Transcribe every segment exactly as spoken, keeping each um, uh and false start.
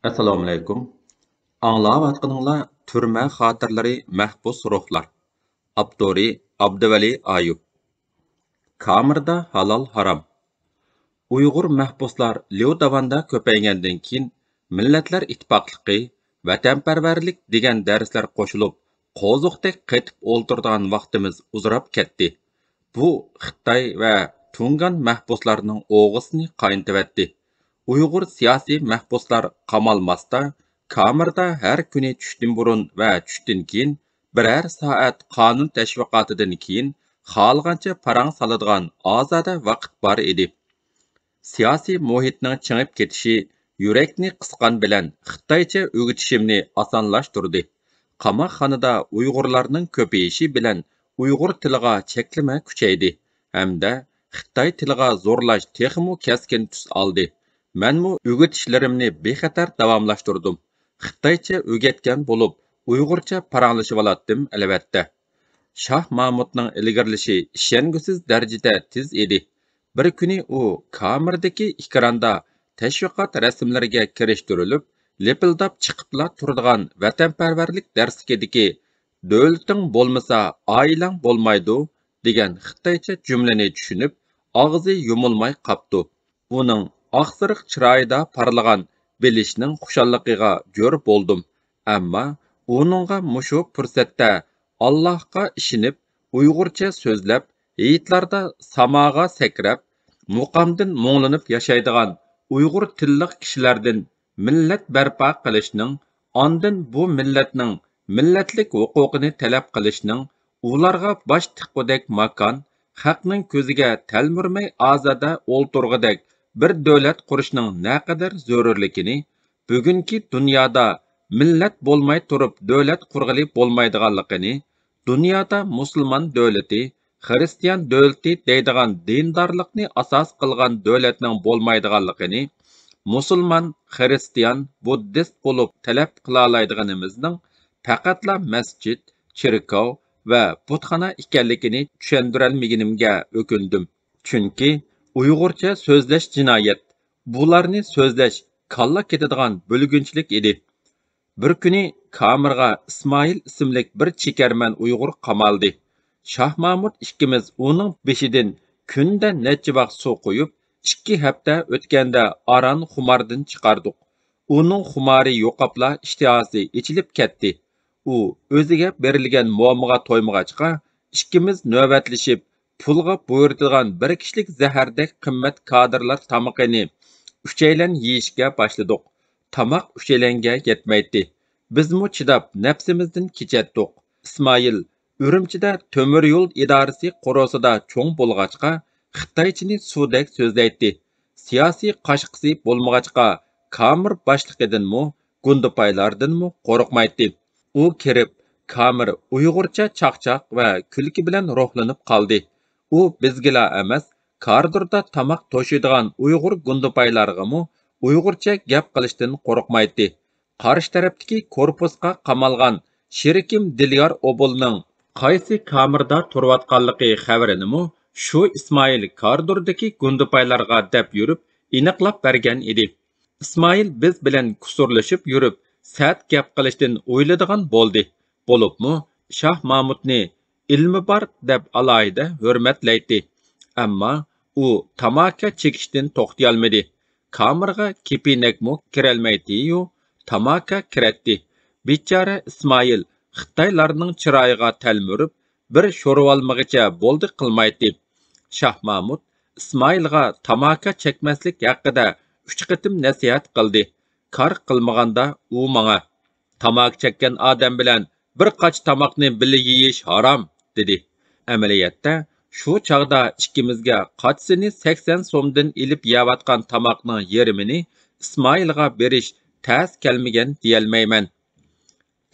ئەسسالامۇئەلەيكۇم. ئاڭلاۋاتقىنىڭلار تۈرمە خاتىرىلىرى، مەھبۇس روھلار. ئاپتورى ئابدۇۋەلى ئايۇپ. كامېردا ھالال ھارام. ئۇيغۇر مەھبۇسلار ليۇداۋاندا كۆپەيگەندىن كېيىن، مىللەتلەر ئىتتىپاقلىقى، ۋەتەنپەرۋەرلىك دېگەن دەرسلەر قوشۇلۇپ، قوزۇقتەك قېتىپ ئولتۇرىدىغان ۋاقتىمىز ئۇزىراپ كەتتى. بۇ خىتاي ۋە تۇڭگان مەھبۇسلارنىڭ ئوغىسىنى قاينىتىۋەتتى. ئۇيغۇر سىياسىي مەھبۇسلار قامالماستا، كامېردا ھەر كۈنى چۈشتىن بۇرۇن ۋە چۈشتىن كېيىن بىرەر سائەت قانۇن تەشۋىقاتىدىن كېيىن خالىغانچە پاراڭ سالىدىغان ئازادە ۋاقىت بار ئىدى. سىياسىي مۇھىتنىڭ چىڭىپ كېتىشى يۈرەكنى قىسقان بىلەن خىتايچە ئۆگىتىشىمنى ئاسانلاشتۇردى. قاماقخانىدا ئۇيغۇرلارنىڭ كۆپىيىشى بىلەن ئۇيغۇر تىلىغا چەكلىمە كۈچەيدى ھەمدە خىتاي تىلىغا زورلاش تېخىمۇ كەسكىن تۈس ئالدى. مەنمۇ ئۆگىتىشلىرىمنى بىخەتەر داۋاملاشتۇردۇم. خىتايچە ئۆگەتكەن بولۇپ، ئۇيغۇرچە پاراڭلىشىۋالاتتىم، ئەلۋەتتە. شاھ مامۇتنىڭ ئىلگىرىلىشى ئىشەنگۈسىز دەرىجىدە تېز ئىدى. بىر كۈنى ئۇ كامېردىكى ئېكراندا تەشۋىقات رەسىملىرىگە كىرىشتۈرۈلۈپ، لىپىلداپ چىقىپلا تۇرىدىغان ۋەتەنپەرۋەرلىك دەرسلىكىدىكى «دۆلىتىڭ بولمىسا، ئائىلەڭ بولمايدۇ» دېگەن خىتايچە جۈملىنى چۈشىنىپ، ئاغزى يۇمۇلماي قاپتۇ. ئۇنىڭ ئاقسېرىق چىرايىدا پارلىغان بىلىشنىڭ خۇشاللىقىغا جور بولدۇم. ئەمما ئۇنىڭغا مۇشۇ پۇرسەتتە ئاللاھقا ئىشىنىپ، ئۇيغۇرچە سۆزلەپ، ھېيتلاردا ساماغا سەكرەپ، مۇقامدىن مۇڭلىنىپ ياشايدىغان ئۇيغۇر تىللىق كىشىلەردىن مىللەت بەرپا قىلىشنىڭ، ئاندىن بۇ مىللەتنىڭ مىللەتلىك ھوقۇقىنى تەلەپ قىلىشنىڭ، ئۇلارغا باش تىققۇدەك ماكان، خەقنىڭ كۆزىگە تەلمۈرمەي ئازادە ئولتۇرغۇدەك بىر دۆلەت قۇرۇشنىڭ نەقەدەر زۆرۈرلۈكىنى، بۈگۈنكى دۇنيادا مىللەت بولماي تۇرۇپ دۆلەت قۇرغىلى بولمايدىغانلىقىنى، دۇنيادا مۇسۇلمان دۆلىتى، خىرىستىيان دۆلىتى دەيدىغان دىندارلىقنى ئاساس قىلغان دۆلەتنىڭ بولمايدىغانلىقىنى، مۇسۇلمان، خىرىستىيان، بۇددىست بولۇپ تەلەپ قىلالايدىغىنىمىزنىڭ پەقەتلا مەسچىت، چېركاۋ ۋە بۇتخانا ئىكەنلىكىنى چۈشەندۈرەلمىگىنىمگە ئۆكۈندۈم. چۈنكى ئۇيغۇرچە سۆزلەش جىنايەت، بۇلارنى سۆزلەش كاللا كېتىدىغان بۆلگۈنچىلىك ئىدى. بىر كۈنى كامېرغا ئىسمائىل ئىسىملىك بىر چېكەرمەن ئۇيغۇر قامالدى. شاھ مامۇت ئىككىمىز ئۇنىڭ بېشىدىن كۈندە نەچچە ۋاق سۇ قۇيۇپ، ئىككى ھەپتە ئۆتكەندە ئاران خۇماردىن چىقاردۇق. ئۇنىڭ خۇمارى يوقاپلا ئىشتىھاسى ئېچىلىپ كەتتى. ئۇ ئۆزىگە بېرىلگەن مومىغا تويمىغاچقا، ئىككىمىز نۆۋەتلىشىپ، پۇلغا بۇيرۇتىدىغان بىر كىشىلىك زەھەردەك قىممەت كادىرلار تامىقىنى ئۈچەيلەن يېيىشكە باشلىدۇق. تاماق ئۈچەيلەنگە يەتمەيتتى. بىزمۇ چىداپ، نەپسىمىزدىن كېچەتتۇق. ئىسمائىل ئۈرۈمچىدە تۆمۈر يول ئىدارىسى قورۇسىدا چوڭ بولغاچقا، خىتايچىنى سۇدەك سۆزلەيتتى. سىياسىي قاشقىسى بولمىغاچقا، كامېر باشلىقىدىنمۇ، گۇندىپايلاردىنمۇ قورقمايتتى. ئۇ كىرىپ، كامېر ئۇيغۇرچە چاقچاق ۋە كۈلكە بىلەن روھلىنىپ قالدى. ئۇ بىزگىلا ئەمەس، كارىدوردا تاماق توشۇيدىغان ئۇيغۇر گۇندىپايلارغىمۇ ئۇيغۇرچە گەپ قىلىشتىن قورقمايتتى. قارشى تەرەپتىكى كورپۇسقا قامالغان شېرىكىم دىليار ئوبۇلنىڭ قايسى كامېردا تۇرۇۋاتقانلىقى خەۋىرىنىمۇ شۇ ئىسمائىل كارىدوردىكى گۇندىپايلارغا دەپ يۈرۈپ ئېنىقلاپ بەرگەن ئىدى. ئىسمائىل بىز بىلەن كۇسۇرلىشىپ يۈرۈپ، سەت گەپ قىلىشتىن ئويلىدىغان بولدى. بولۇپمۇ شاھ مامۇتنى ئىلمى بار دەپ ئالاھىدە ھۆرمەتلەيتتى. ئەمما ئۇ تاماكا چېكىشتىن توختىيالمىدى. كامېرغا كېپىنەكمۇ كىرەلمەيتتىيۇ، تاماكا كىرەتتى. بىچارە ئىسمائىل خىتايلارنىڭ چىرايىغا تەلمۈرۈپ، بىر شورىۋالمىغىچە بولدى قىلمايتتى. شاھ مامۇت ئىسمائىلغا تاماكا چەكمەسلىك ھەققىدە ئۈچ قېتىم نەسىھەت قىلدى. كار قىلمىغاندا ئۇ ماڭا، «تاماكا چەككەن ئادەم بىلەن بىر قاچا تاماقنى بىللە يېيىش ھارام» دېدى. ئەمەلىيەتتە، شۇ چاغدا ئىككىمىزگە قاچىسىنى سەكسەن سومدىن ئېلىپ يەۋاتقان تاماقنىڭ يېرىمىنى ئىسمائىلغا بېرىش تەس كەلمىگەن دېيەلمەيمەن.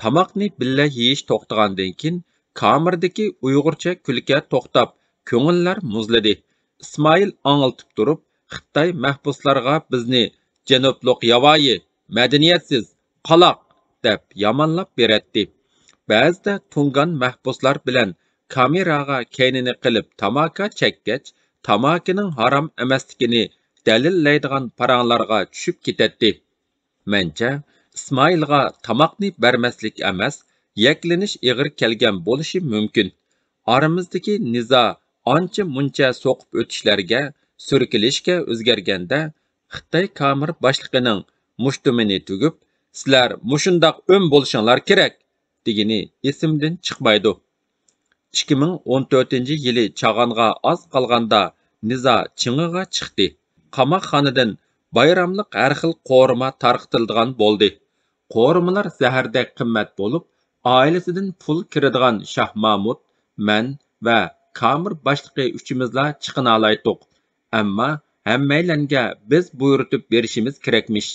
تاماقنى بىللە يېيىش توختىغاندىن كېيىن، كامېردىكى ئۇيغۇرچە كۈلكە توختاپ، كۆڭۈللەر مۇزلىدى. ئىسمائىل ئاڭلىتىپ تۇرۇپ، خىتاي مەھبۇسلارغا بىزنى «جەنۇبلۇق ياۋايى، مەدەنىيەتسىز، قالاق» دەپ يامانلاپ بېرەتتى. بەزىدە تۇڭگان مەھبۇسلار بىلەن كامېراغا كەينىنى قىلىپ تاماكا چەككەچ، تاماكىنىڭ ھارام ئەمەسلىكىنى دەلىللەيدىغان پاراڭلارغا چۈشۈپ كېتەتتى. مەنچە، ئىسمائىلغا تاماقنى بەرمەسلىك ئەمەس، يەكلىنىش ئېغىر كەلگەن بولۇشى مۇمكىن. ئارىمىزدىكى نىزا ئانچە-مۇنچە سوقۇپ ئۆتۈشلەرگە، سۈركىلىشكە ئۆزگەرگەندە، خىتاي كامېر باشلىقىنىڭ مۇشتۇمىنى تۈگۈپ، «سىلەر مۇشۇنداق ئۆم بولۇشۇڭلار كېرەك!» دېگىنى ئېسىمدىن چىقمايدۇ. ئىككى مىڭ ئون تۆتىنچى يىلى چاغانغا ئاز قالغاندا نىزا چىڭىغا چىقتى. قاماقخانىدىن بايراملىق ھەر خىل قورۇما تارقىتىلىدىغان بولدى. قورۇمىلار زەھەردەك قىممەت بولۇپ، ئائىلىسىدىن پۇل كىرىدىغان شاھ مامۇت، مەن ۋە كامېر باشلىقى ئۈچىمىزلا چىقىنالايتتۇق. ئەمما ھەممەيلەنگە بىز بۇيرۇتۇپ بېرىشىمىز كېرەكمىش.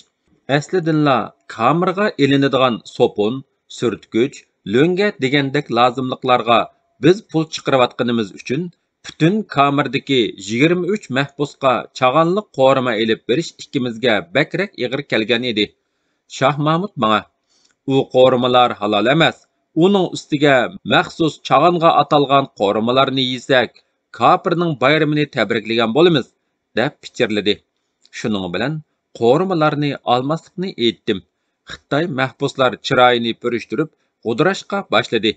ئەسلىدىنلا كامېرغا ئېلىنىدىغان سوپۇن، سۈرتكۈچ، لۆڭگە دېگەندەك لازىملىقلارغا بىز پۇل چىقىرىۋاتقىنىمىز ئۈچۈن، پۈتۈن كامېردىكى يىگىرمە ئۈچ مەھبۇسقا چاغانلىق قورۇما ئېلىپ بېرىش ئىككىمىزگە بەكرەك ئېغىر كەلگەن ئىدى. شاھ مامۇت ماڭا، «ئۇ قورۇمىلار ھالال ئەمەس. ئۇنىڭ ئۈستىگە مەخسۇس چاغانغا ئاتالغان قورۇمىلارنى يېسەك، كاپىرنىڭ بايرىمىنى تەبرىكلىگەن بولىمىز» دەپ پىچىرلىدى. شۇنىڭ بىلەن قورۇمىلارنى ئالماسلىقنى ئېيتتىم. خىتاي مەھبۇسلار چىرايىنى پۈرۈشتۈرۈپ غودۇراشقا باشلىدى.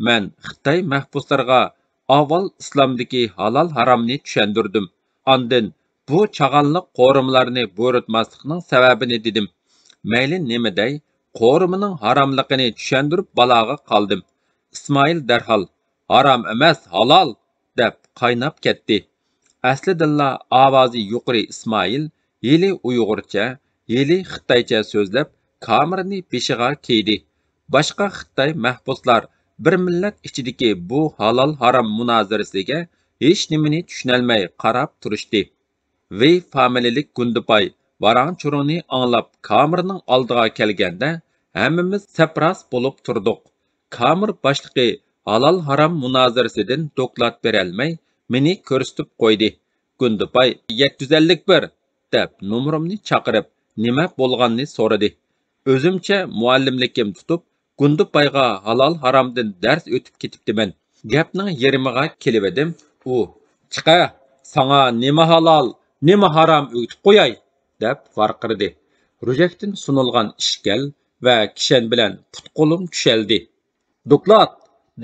مەن خىتاي مەھبۇسلىرىغا ئاۋۋال ئىسلامدىكى ھالال-ھارامنى چۈشەندۈردۈم. ئاندىن بۇ چاغانلىق قورۇمىلارنى بۇيرۇتماسلىقنىڭ سەۋەبىنى دېدىم. مەيلى نېمە دەي، قورۇمىنىڭ ھاراملىقىنى چۈشەندۈرۈپ بالاغا قالدىم. ئىسمائىل دەرھال، «ھارام ئەمەس، ھالال!» دەپ قايناپ كەتتى. ئەسلىدىنلا ئاۋازى يۇقىرى ئىسمائىل ھېلى ئۇيغۇرچە، ھېلى خىتايچە سۆزلەپ، كامېرنى بېشىغا كىيدى. باشقا خىتاي مەھبۇسلار بىر مىللەت ئىچىدىكى بۇ ھالال-ھارام مۇنازىرىسىگە ھېچنېمىنى چۈشىنەلمەي قاراپ تۇرۇشتى. ۋېي فامىلىلىك گۇندىپاي ۋاراڭ-چۇرۇڭنى ئاڭلاپ، كامېرنىڭ ئالدىغا كەلگەندە، ھەممىمىز سەپراس بولۇپ تۇردۇق. كامېر باشلىقى ھالال-ھارام مۇنازىرىسىدىن دوكلات بېرەلمەي، مېنى كۆرسىتىپ قويدى. گۇندىپاي، «يەتتە يۈز ئەللىك بىر» دەپ نومۇرۇمنى چاقىرىپ، نېمە بولغاننى سورىدى. ئۆزۈمچە مۇئەللىملىكىم تۇتۇپ، گۇندىپايغا ھالال-ھارامدىن دەرس ئۆتۈپ كېتىپتىمەن. گەپنىڭ يېرىمىغا كېلىۋىدىم، ئۇ، «چىقە، ساڭا نېمە ھالال، نېمە ھارام ئۆگىتىپ قوياي!» دەپ ۋارقىرىدى. رۆشەكتىن سۇنۇلغان ئىشكەل ۋە كىشەن بىلەن پۇت-قولۇم چۈشەلدى. «دوكلات!»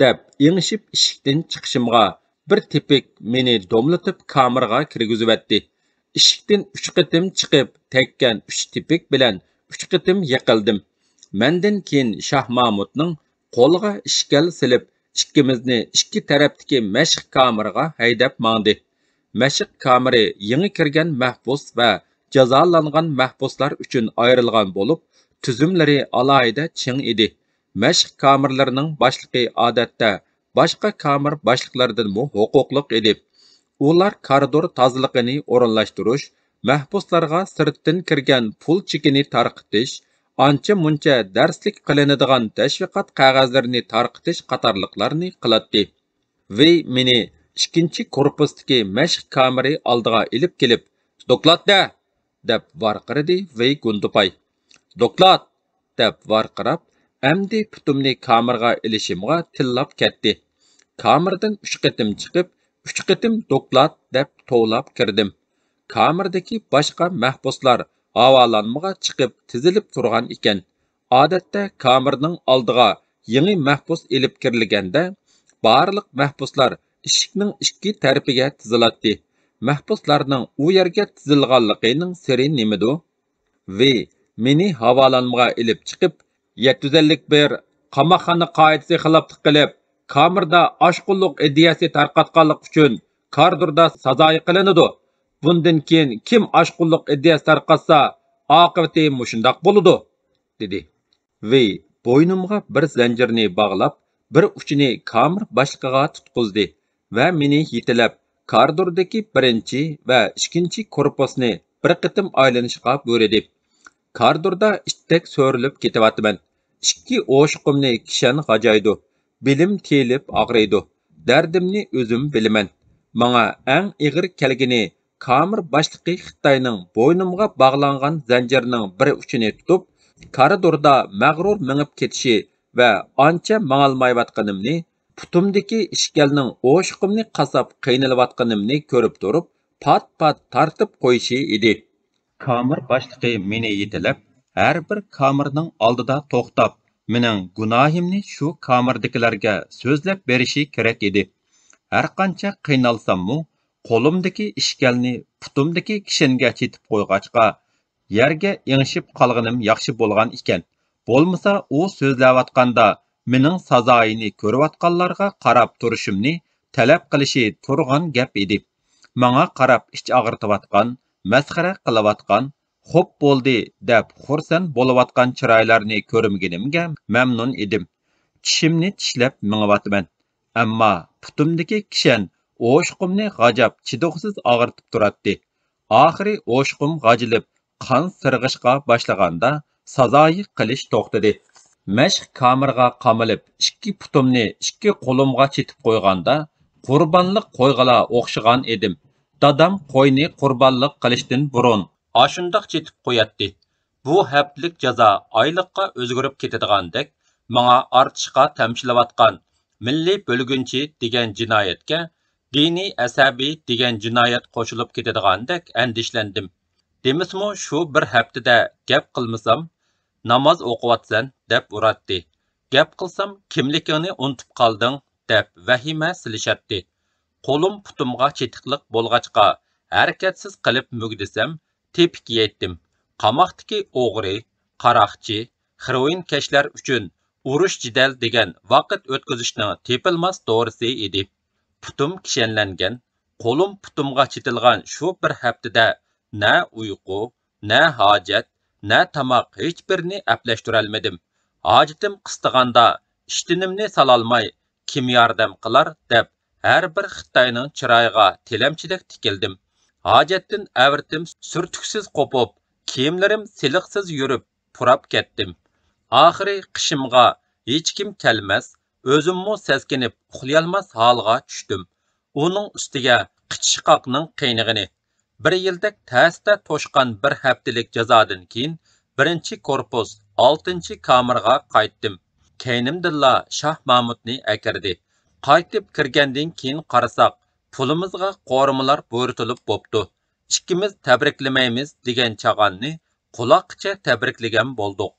دەپ ئېڭىشىپ ئىشىكتىن چىقىشىمغا، بىر تېپىك مېنى دوملىتىپ كامېرغا كىرگۈزۈۋەتتى. ئىشىكتىن ئۈچ قېتىم چىقىپ، تەگكەن ئۈچ تېپىك بىلەن ئۈچ قېتىم يىقىلدىم. مەندىن كېيىن شاھ مامۇتنىڭ قولىغا ئىشكەل سېلىپ، ئىككىمىزنى ئىككى تەرەپتىكى مەشىق كامېرغا ھەيدەپ ماڭدى. مەشىق كامېرى يېڭى كىرگەن مەھبۇس ۋە جازالانغان مەھبۇسلار ئۈچۈن ئايرىلغان بولۇپ، تۈزۈملىرى ئالاھىدە چىڭ ئىدى. مەشىق كامېرلىرىنىڭ باشلىقى ئادەتتە باشقا كامېر باشلىقلىرىدىنمۇ ھوقۇقلۇق ئىدى. ئۇلار كارىدور تازىلىقىنى ئورۇنلاشتۇرۇش، مەھبۇسلارغا سىرتتىن كىرگەن پۇل چېكىنى تارقىتىش، ئانچە-مۇنچە دەرسلىك قىلىنىدىغان تەشۋىقات قەغەزلىرىنى تارقىتىش قاتارلىقلارنى قىلاتتى. ۋېي مېنى ئىككىنچى كورپۇستىكى مەشىق كامېرى ئالدىغا ئېلىپ كېلىپ، «دوكلات دە!» دەپ ۋارقىرىدى ۋېي گۇندىپاي. «دوكلات!» دەپ ۋارقىراپ، ئەمدى پۇتۇمنى كامېرغا ئېلىشىمغا تىللاپ كەتتى. كامېردىن ئۈچ قېتىم چىقىپ، ئۈچ قېتىم «دوكلات» دەپ توۋلاپ كىردىم. كامېردىكى باشقا مەھبۇسلار ھاۋالانمىغا چىقىپ تىزىلىپ تۇرغان ئىكەن. ئادەتتە كامېرنىڭ ئالدىغا يېڭى مەھبۇس ئېلىپ كىرىلگەندە، بارلىق مەھبۇسلار ئىشىكنىڭ ئىككى تەرىپىگە تىزىلاتتى. مەھبۇسلارنىڭ ئۇ يەرگە تىزىلغانلىقىنىڭ سىرى نېمىدۇ؟ ۋېي مېنى ھاۋالانمىغا ئېلىپ چىقىپ، «يەتتە يۈز ئەللىك بىر، قاماقخانا قائىدىسى خىلاپلىق قىلىپ، كامېردا ئاشقۇنلۇق ئىدىيەسى تارقاتقانلىقى ئۈچۈن كارىدوردا سازايى قىلىنىدۇ. بۇندىن كېيىن كىم ئاشقۇنلۇق ئىدىيەسى تارقاتسا، ئاقىۋىتى مۇشۇنداق بولىدۇ» دېدى. ۋېي بوينۇمغا بىر زەنجىرنى باغلاپ، بىر ئۇچىنى كامېر باشلىقىغا تۇتقۇزدى ۋە مېنى يېتىلەپ، كارىدوردىكى بىرىنچى ۋە ئىككىنچى كورپۇسنى بىر قېتىم ئايلىنىشقا بۇيرۇدى. كارىدوردا ئىتتەك سۆرىلىپ كېتىۋاتىمەن. ئىككى ئوشۇقۇمنى كىشەن غاجايدۇ. بېلىم تېيىلىپ ئاغرىيدۇ. دەردىمنى ئۆزۈم بىلىمەن. ماڭا ئەڭ ئېغىر كەلگىنى كامېر باشلىقى خىتاينىڭ بوينۇمغا باغلانغان زەنجىرنىڭ بىر ئۇچىنى تۇتۇپ، كارىدوردا مەغرۇر مېڭىپ كېتىشى ۋە ئانچە ماڭالمايۋاتقىنىمنى، پۇتۇمدىكى ئىشكەلنىڭ ئوشۇقۇمنى قاساپ قىينىلىۋاتقىنىمنى كۆرۈپ تۇرۇپ، پات-پات تارتىپ قويۇشى ئىدى. كامېر باشلىقى مېنى يېتىلەپ، ھەر بىر كامېرنىڭ ئالدىدا توختاپ، مېنىڭ گۇناھىمنى شۇ كامېردىكىلەرگە سۆزلەپ بېرىشى كېرەك ئىدى. ھەرقانچە قىينالساممۇ، قولۇمدىكى ئىشكەلنى پۇتۇمدىكى كىشەنگە چېتىپ قويغاچقا، يەرگە ئېڭىشىپ قالغىنىم ياخشى بولغان ئىكەن. بولمىسا ئۇ سۆزلەۋاتقاندا مېنىڭ سازايىنى كۆرۈۋاتقانلارغا قاراپ تۇرۇشۇمنى تەلەپ قىلىشى تۇرغان گەپ ئىدى. ماڭا قاراپ ئىچ ئاغرىتىۋاتقان، مەسخىرە قىلىۋاتقان، «خوپ بولدى» دەپ خۇرسەن بولۇۋاتقان چىرايلارنى كۆرمىگىنىمگە مەمنۇن ئىدىم. چىشىمنى چىشلەپ مېڭىۋاتىمەن. ئەمما پۇتۇمدىكى كىشەن ئوشۇقۇمنى غاجاپ چىدىغۇسىز ئاغرىتىپ تۇراتتى. ئاخىرى ئوشۇقۇم غاجىلىپ، قان سىرغىشقا باشلىغاندا سازايى قىلىش توختىدى. مەشىق كامېرغا قامىلىپ، ئىككى پۇتۇمنى ئىككى قولۇمغا چېتىپ قويغاندا، قۇربانلىق قويغىلا ئوخشىغان ئىدىم. دادام قوينى قۇربانلىق قىلىشتىن بۇرۇن ئاشۇنداق چېتىپ قوياتتى. بۇ ھەپتىلىك جازا ئايلىققا ئۆزگىرىپ كېتىدىغاندەك، ماڭا ئارتىشقا تەمشىلىۋاتقان مىللىي بۆلگۈنچى دېگەن جىنايەتكە دىنىي ئەسەبىي دېگەن جىنايەت قوشۇلۇپ كېتىدىغاندەك ئەندىشىلەندىم. دېمىسىمۇ شۇ بىر ھەپتىدە گەپ قىلمىسام، «ناماز ئوقۇۋاتىسەن» دەپ ئۇراتتى. گەپ قىلسام، «كىملىكىڭنى ئۇنتۇپ قالدىڭ» دەپ ۋەھىمە سېلىشاتتى. قولۇم پۇتۇمغا چېتىقلىق بولغاچقا، ھەرىكەتسىز قېلىپ مۈگدىسەم، تېپىك يەيتتىم. قاماقتىكى ئوغرى، قاراقچى، خېروئىنكەشلەر ئۈچۈن ئۇرۇش-جېدەل دېگەن ۋاقىت ئۆتكۈزۈشنىڭ تېپىلماس دورىسى ئىدى. پۇتۇم كىشەنلەنگەن، قولۇم پۇتۇمغا چېتىلغان شۇ بىر ھەپتىدە نە ئۇيقۇ، نە ھاجەت، نە تاماق، ھېچبىرىنى ئەپلەشتۈرەلمىدىم. ھاجىتىم قىستىغاندا ئىشتىنىمنى سالالماي، «كىم ياردەم قىلار؟» دەپ، ھەر بىر خىتاينىڭ چىرايىغا تىلەمچىدەك تىكىلدىم. ھاجەتتىن ئەۋرىتىم سۈرتۈكسىز قوپۇپ، كىيىملىرىم سېلىقسىز يۈرۈپ، پۇراپ كەتتىم. ئاخىرى قېشىمغا ھېچكىم كەلمەس، ئۆزۈممۇ سەسكىنىپ ئۇخلىيالماس ھالغا چۈشتۈم. ئۇنىڭ ئۈستىگە قىچىشقاقنىڭ قىينىغىنى. بىر يىلدەك تەستە توشقان بىر ھەپتىلىك جازادىن كېيىن بىرىنچى كورپۇس ئالتىنچى كامېرغا قايتتىم. كەينىمدىنلا شاھ مامۇتنى ئەكىردى. قايتىپ كىرگەندىن كېيىن قارىساق، پۇلىمىزغا قورۇمىلار بۇيرۇتۇلۇپ بوپتۇ. ئىككىمىز تەبرىكلىمەيمىز دېگەن چاغاننى قۇلاققىچە تەبرىكلىگەن بولدۇق.